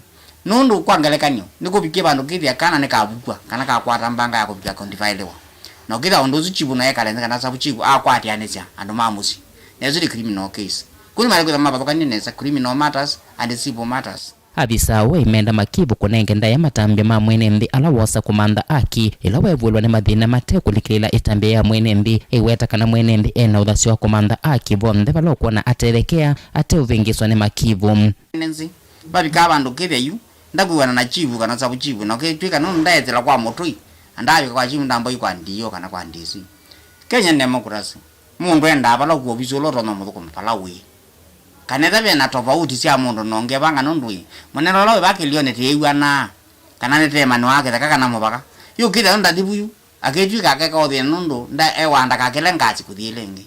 Nũndũ kwa ngelekany'o, nĩkũvikie vandũ kĩthĩa kana nĩkavukwa, kana kakwata mbanga ya kũvika kũndivaĩlĩwa. Na ũkĩthĩa ũndũ ũsu chief no ekale nthĩ kana sub chief akwatĩanĩsya andũ ma mũsyĩ. Na ĩsu nĩ criminal case. Kũu nĩmaĩle kwĩthĩa mavathũkany'e nesa, criminal matters and civil matters. Avisaa ũ aimenda Makivũ kũnenge ndaĩa matambya ma mwene nthĩ ala wosa kũmantha aki ĩla weevũĩlwa nĩ mathĩna mate kũlikĩlĩĩla ĩtambya ya mwene nthĩ. Aiweta kana mwene nthĩ e na ũthasyo wa kũmantha aki vonthe vala ũkwona atethekea ateũvĩngĩĩswa nĩ Makivũ. Nĩ nzĩ, vavikaa vandũ kĩthĩa yu ndakwĩw'ana na chivu kana sub chivu, na ũkĩtw'ĩka nũndũ ndaetela kwa mũtũi, na ndavika kwa chivu ndamboi kwa D O kana kwa D C. Kenya nĩ democracy. Mũndũ endaa vala ũkwĩ ovisi ũla ũtonya ũmũthũkũma vala ũĩ. Kana ethĩwa ve na tofauti sya mũndũ na ũngĩ, vanga nũndũ ĩ, mũnene ũla wĩ va kĩlĩonĩ tĩĩw'anaa, kana nĩteemanĩwaa kĩtheka kana mũvaka. Yu ũkĩthĩa nũndathivu yu, akĩtw'ĩka akeka ũthĩna nũndũ nda e wanda kakĩle ngasi kũthi ĩla ĩngĩ.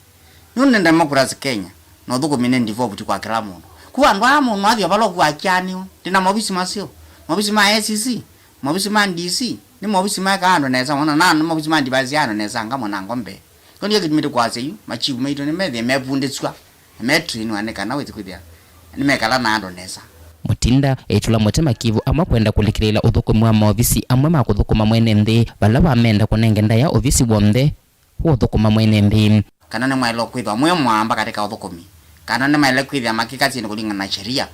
Yu nĩ democracy Kenya, na ũthũkũmi nĩ devolved kwa kĩla mũndũ. Ku andũ aa mũndũ athi o vala ũkwakyanĩwa, ndĩ na maovisi maseo, maovisi ma A C C, maovisi ma D C, nĩ maovisi mekaa andũ nesa mũno, na nĩ maovisi ma device ya andũ nesa ngamwe na ngombe. Kĩu nĩkyo kĩtumĩte kwasya yu, machifu maitũ nĩmethĩe mevundĩsw'a, na metrainiwa nĩ kana wĩsĩ kwĩthĩa nĩmekala na andũ nesa. Mutinda eitula mũtĩ makivu amwe kwenda kũlikĩlĩĩla ũthũkũmi wa maovisi amwe ma kũthũkũma mwene nthĩ, vala vamenda kũnenge ndaĩa ovisi w'onthe wa ũthũkũma mwene nthĩ. Kana nĩmaĩle kwĩthwa mwĩ mwamba katika ũthũkũmi, kana nĩmaĩle kwĩthĩa makĩka syĩndũ kũlingana na sheria.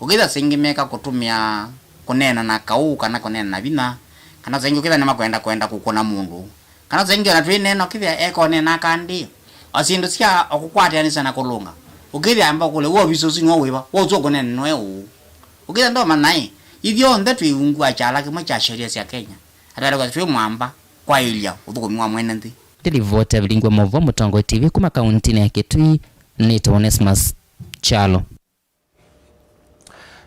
Ũkĩthĩa saingĩ meka kũtũmĩa kũneena na kaũ kana kũneena na vinya, kana saingĩ ũkĩthĩa nĩmakwenda kwenda kũkũna mũndũ. Kana saingĩ ona twĩ neno kĩthĩa ekonena akandĩ, o syĩndũ sya o kũkwatĩanĩsya na kũlũnga. Ũkĩthĩa amba ũkũlya, "Wĩ ovisi ũsu nĩwe wĩva? Wĩ ũsu ũkũnena nĩwe ũũ?" Ũkĩthĩa ndomanya ĩ, ithyonthe twĩ ungu wa kyala kĩmwe kya sheria sya Kenya. Atwele kwasya twĩ mwamba kwaĩlya ũthũkũmi wa mwene nthĩ. Nĩ livoti ya Vilingwa Maũvoo Mũtongoi T V kuma kauntinĩ ya Kitui, nĩtawa Onesmus Kyalo.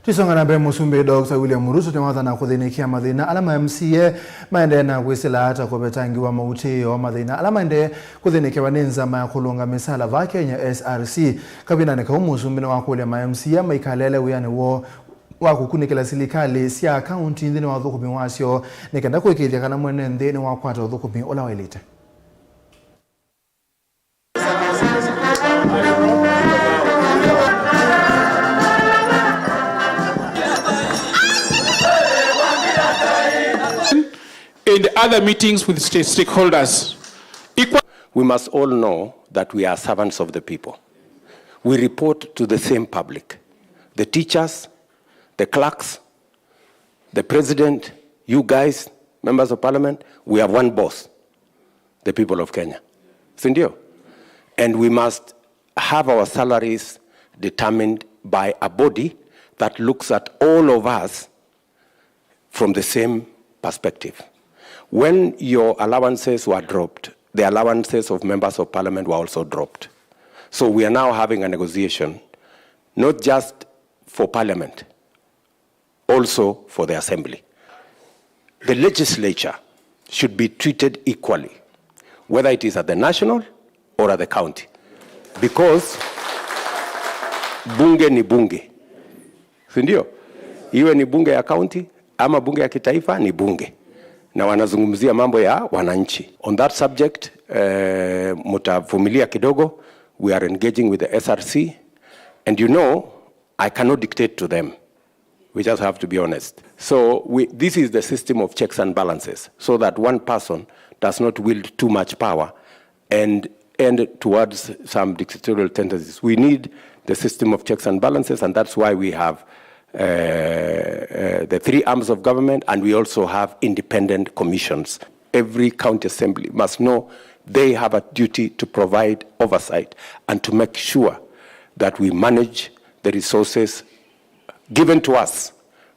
Tũisonga na mbee, Mũsumbĩ Doctor William Ruto nĩwathana kũthĩnĩkĩa mathĩna ala ma M C A maendee na kwĩsĩla ta kũvetangiwa mautĩĩo, mathĩna ala maendee kũthĩnĩkĩwa nĩ nzama ya kũlũnga mĩsala vaa Kenya, S R C. Kavindanĩ kau, Mũsumbĩ nĩwakũlya ma M C A maikalele wĩanĩ woo wa kũkunĩkĩla silikalĩ sya kaunti nthĩnĩ wa ũthũkũmi wasyo nĩ kenda kũĩkĩĩthya kana mwene nthĩ nĩwakwata ũthũkũmi ũla waĩlĩte. And other meetings with state stakeholders. Equal. We must all know that we are servants of the people. We report to the same public. The teachers, the clerks, the president, you guys, members of parliament, we have one boss, the people of Kenya. Si ndio? And we must have our salaries determined by a body that looks at all of us from the same perspective. When your allowances were dropped, the allowances of members of parliament were also dropped. So we are now having a negotiation, not just for parliament, also for the assembly. The legislature should be treated equally, whether it is at the national or at the county, because bunge ni bunge, si ndio? Iwe ni bunge ya county ama bunge ya kitaifa, ni bunge, na wanazungumzia mambo ya wananchi. On that subject, eh, mtavumilia kidogo, we are engaging with the S R C, and you know, I cannot dictate to them. We just have to be honest. So we, this is the system of checks and balances, so that one person does not wield too much power and end towards some dictatorial tendencies. We need the system of checks and balances, and that's why we have, uh, uh, the three arms of government, and we also have independent commissions. Every county assembly must know they have a duty to provide oversight and to make sure that we manage the resources given to us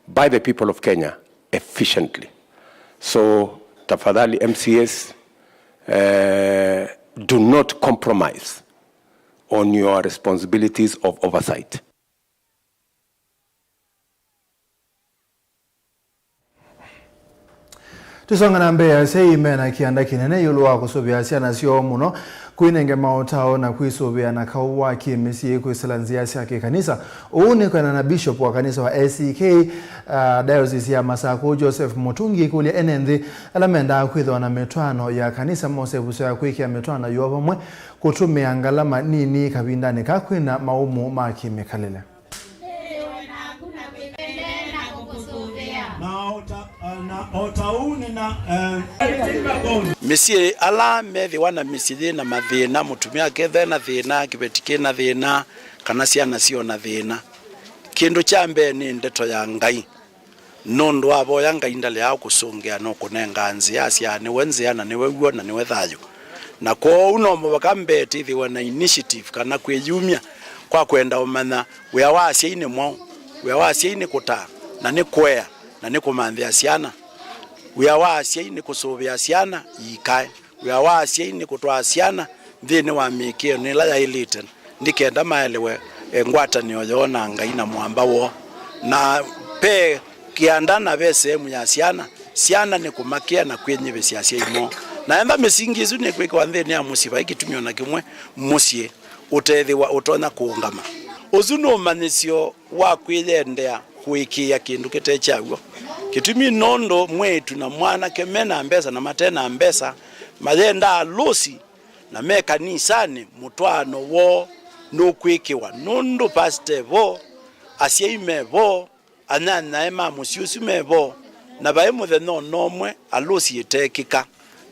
by the people of Kenya efficiently. So, tafadhali M C As, eh, do not compromise on your responsibilities of oversight. Tũsonga na mbee, asyai mena kĩanda kĩnene ĩũlũ wa kũsũvĩa syana syoo mũno, kwĩnenge maũtao na kwĩsũvĩa na kaũ wa kĩ-mĩsyĩ kwĩsĩla nzĩa sya kĩkanisa. Ũu nĩ kwĩanana na Bishop wa kanisa wa A C K, uh, Diocese ya Masakũ, Joseph Mũtungi, kũlya ene nthĩ ala mendaa kwĩthĩwa na mĩtwaano ya kanisa mose ĩvuso ya kwĩkĩa mĩtwaano yoo vamwe kũtũmĩa ngalama nini kavindanĩ ka kwĩna maũmũ ma kĩ-mĩkalĩle. Na o ta, na o ta ũu nĩ na, eh, mĩsyĩ ala methĩwa na mĩsyĩ yĩ na mathĩna, mũtumĩa akethĩwa na thĩna, kĩveti kĩ na thĩna, kana syana syĩ o na thĩna. Kĩndũ kya mbee nĩ ndeto ya Ngai. Nũndũ wavoya Ngai ndaleaa kũsũngĩa, nũkũnengaa nzĩa, asyaa, "Nĩwe nzĩa, na nĩwe w'o, na nĩwe thayũ." Na kwoou no mũvaka mbee tĩthĩwe na initiative kana kwĩyumya kwa kwenda ũmanya wĩa wa asyai nĩ mwaũ. Wĩa wa asyai nĩ kũtaa, na nĩ kũea, na nĩ kũmanthĩa syana. Wĩa wa asyai nĩ kũsũvĩa syana iikae. Wĩa wa asyai nĩ kũtwaa syana nthĩnĩ wa mĩĩkĩĩo ĩla yaĩlĩte, nĩ kenda maelewe e, ngwatanĩo yoo na Ngai na mũamba woo. Na ve kĩanda na ve sehemu ya syana, syana nĩ kũmakĩa na kwĩnyivĩsya asyai moo. Na enda mĩsingi ĩsu nĩkwĩkĩwa nthĩnĩ ya mũsyĩ, vai kĩtumi o na kĩmwe mũsyĩ ũtethĩwa ũtonya kũũngama. Ũsu nĩ ũmanyĩsyo wa kwĩyendea kũĩkĩĩa kĩndũ kĩte kyaw'o. Kĩtumi nũndũ mwĩĩtu na mwanake me na mbesa na mate na mbesa mayendaa alũsi, na me kanisanĩ, mũtwaano woo nũkwĩkĩwa nũndũ pasita e vo, asyai me vo, anyanyae ma mũsyĩ ũsu me vo, na vai mũthenya o na ũmwe alũsi ĩteekĩka.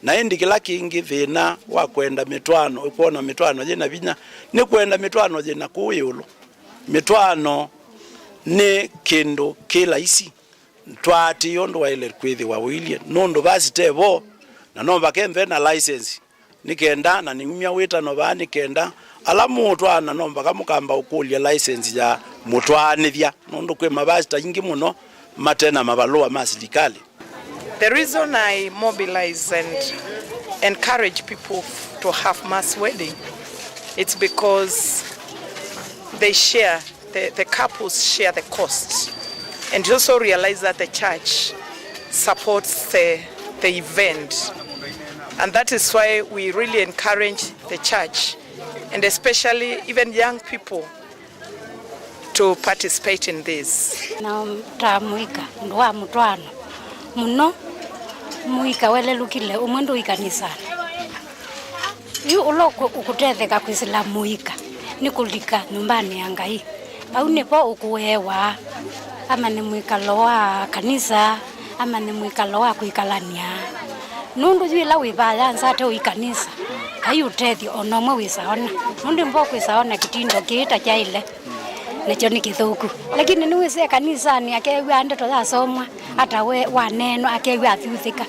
Na ĩndĩ kĩla kĩngĩ, thĩna wa kwenda mĩtwaano, kwona mĩtwaano yĩ na vinya, nĩ kwenda mĩtwaano yĩ na kũũ ĩũlũ. Mĩtwaano nĩ kĩndũ kĩ laisi. Twaatĩĩe ũndũ waĩle kwĩthĩwa ũilyĩ, nũndũ pasita e vo, na no vake nthwe na license. Nĩ kenda, na nĩumya wĩtano vaa nĩ kenda, ala mũũtwaana no mpaka mũkamba ũkũlya license ya mũtwaanĩthya, nũndũ kwĩ mavasita aingĩ mũno mate na mavalũa ma silikalĩ. The reason I mobilize and encourage people to have mass wedding, it's because they share, the, the couples share the cost. And you also realize that the church supports the, the event. And that is why we really encourage the church, and especially even young people, to participate in this. Na ta mũika, ũndũ wa mũtwaano mũno, mũika welelũkile, ũmwe ndũi kanisanĩ. Yu ũla ũkũ-, ũkũtetheka kwĩsĩla mũika nĩ kũlika nyũmbanĩ ya Ngai. Vau nĩvo ũkũeewa, ama nĩ mwĩkalo wa kanisa, ama nĩ mwĩkalo wa kwĩkalany'a. Nũndũ yu ĩla wĩ vaya nza ate ũi kanisa, vai ũtethyo o na ũmwe wĩsa ona. Nũndũ mbo kwĩsa ona kĩtindo kĩĩ ta kyaĩle, nakyo nĩ kĩthũku. Lakini nĩwĩsĩ e kanisanĩ, akew'a ndeto yasomwa, ata we waneenwa, akew'a athuthĩka.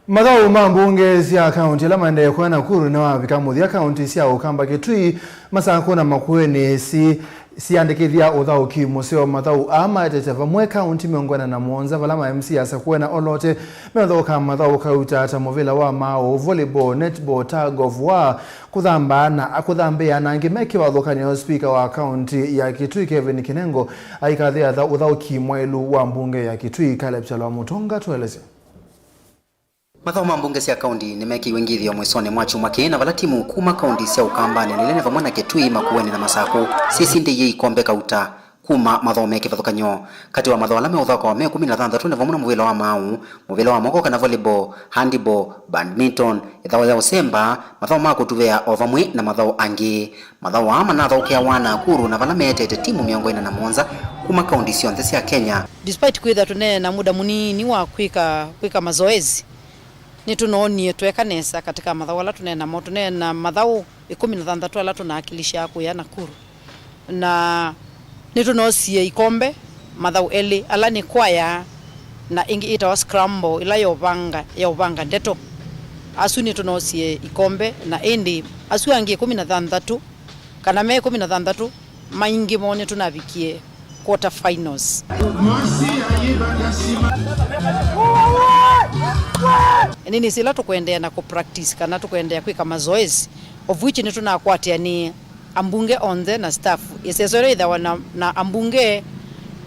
Mathaũ ma mbunge sya kaunti ala maendee kũya Nakuru nĩwavika mũthya. Kaunti sya Ũkamba, Kitui, Masakũ na Makueni si siandĩkĩthya ũthaũki mũseo. Mathaũ aa maetete vamwe kaunti mĩongo ĩna na mũonza, vala ma M C a Sakuena Olote meũthaũka mathaũ kauta ta mũvĩla wa maaũ, volleyball, netball, tug of war, kũthamba na kũthambĩĩa, na angĩ me kĩvathũkany'o. Spika wa kaunti ya Kitui Kevin Kinengo aikathĩatha ũthaũki mwaĩlu wa mbunge ya Kitui Caleb Kyalo wa Mũtonga. Tũelesye. Mathaũ ma mbunge sya kaunti nĩmekĩiwe ngĩthĩo mwĩsonĩ mwa kyumwa kĩĩ, na vala timu kuma kaunti sya Ũkambanĩ, Nilene vamwe na Kitui, Makueni na Masakũ syĩsindĩie ikombe kauta kuma mathaũ me kĩvathũkany'o. Katĩ wa mathaũ ala meũthokwa me ĩkũmi na thanthatũ nĩ vamwe na mũvĩla wa maaũ, mũvĩla wa moko kana volleyball, handball, badminton, ĩthaũ ya ũsemba, mathaũ ma kũtuvĩa o vamwe na mathaũ angĩ. Mathaũ aa manathaũkĩawa Nakuru na vala meetete timu mĩongo ĩna na mũonza kuma kaunti syonthe sya Kenya. Despite kwĩthwa tũneena muda mũnini wa kwĩka, kwĩka mazoezi, nĩtũnoonie tweka nesa katika mathaũ ala tũneena mo. Tũneena mathaũ ĩkũmi na thanthatũ ala tũnawakilisha kũya Nakuru. Na nĩtũnoosie ikombe mathaũ elĩ, ala nĩ kwaya na ĩngĩ ĩtawa scramble, ĩla ya ũvanga, ya ũvanga ndeto. Asu nĩtũnoosie ikombe, na ĩndĩ asu angĩ ĩkũmi na thanthatũ, kana me ĩkũmi na thanthatũ, maingĩ moo nĩtũnavikie quarter finals. Nĩnĩsĩ ĩla tũkũendeea na kũ practice kana tũkũendeea kwĩka mazoezi, of which nĩtũnakwatĩanĩe ambunge onthe na staff. Ĩseso ĩla yĩthĩawa na, na ambunge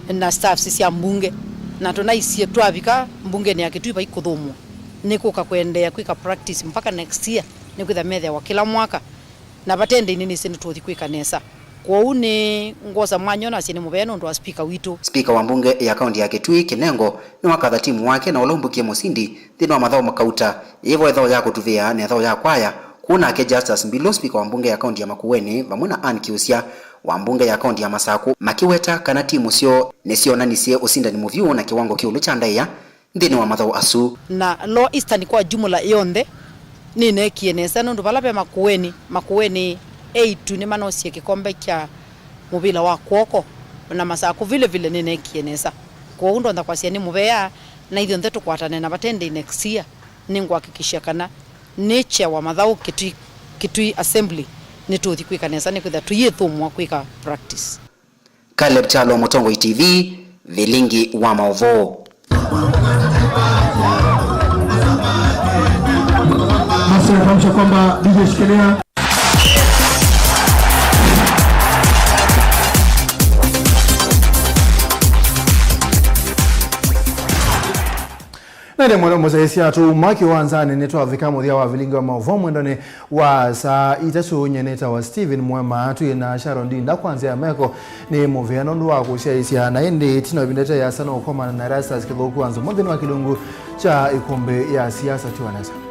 na staffs sya mbunge, na tũnaisye twavika mbungenĩ ya Kitui vai kũthũmũa, nĩ kũka kũendeea kwĩka practice mpaka next year, nĩkwĩthwa methĩawa kĩla mwaka, na vate ndĩi nĩnĩsĩ nĩtũũthi kwĩka nesa. Kwoou nĩ ngwosa mwanya ũnasye nĩ mũvea nũndũ wa spika witũ. Spika wa mbunge ya kaunti ya Kitui, Kinengo, nĩwakatha timu wake na ũla ũmbũkie mũsindi nthĩnĩ wa mathaũ makauta, yĩvo ĩthaũ ya kũtuvĩa na ĩthaũ ya kwaya. Kũu nake Justus Mbilu, spika wa mbunge ya kaunti ya Makueni, vamwe na Ann Kiusya wa mbunge ya kaunti ya Masakũ, makĩweta kana timu syoo nĩsyoonanisye ũsindani mũvyũ na kĩwango kĩ ĩũlũ kya ndaĩa nthĩnĩ wa mathaũ asu. Na Lower Eastern kwa jumla yonthe nĩneekie nesa, nũndũ vala ve Makueni, Makueni eitu nĩmanosie kĩkombe kya mũvĩla wa kw'oko, na Masakũ vile vile nĩneekie nesa. Kwoou ndonya kwasya nĩ mũvea, na ithyonthe tũkwatane na vate ndĩi next year, nĩngũhakikisha kana nĩ chair wa mathaũ Kitui, Kitui Assembly, nĩtũũthi kwĩka nesa, nĩkwĩthwa tũyĩthũmũa kwĩka practice. Caleb Kyalo, Mũtongoi T V, Vilingi wa maũvoo. Master, kuamsha kwamba D J shikilia. Na ĩndĩ mũno mũsyaĩĩsya tũuma kĩwanzanĩ nĩtwavika mũthya wa vilingi wa maũvoo mwendonĩ wa saa itatũ. Nyie nĩtawa Stephen Mwema, twĩ na Sharon Dinda kwa nzĩa ya meko. Nĩ mũvea nũndũ wa kũsyaĩĩsya, na ĩndĩ ĩtina wa ĩvinda ĩte yĩasa nũkomana na Erastus Kĩthũku wa Nzũmũ nthĩnĩ wa kĩlungu kya ĩkũmbĩ ya siasa. Tiwa nesa.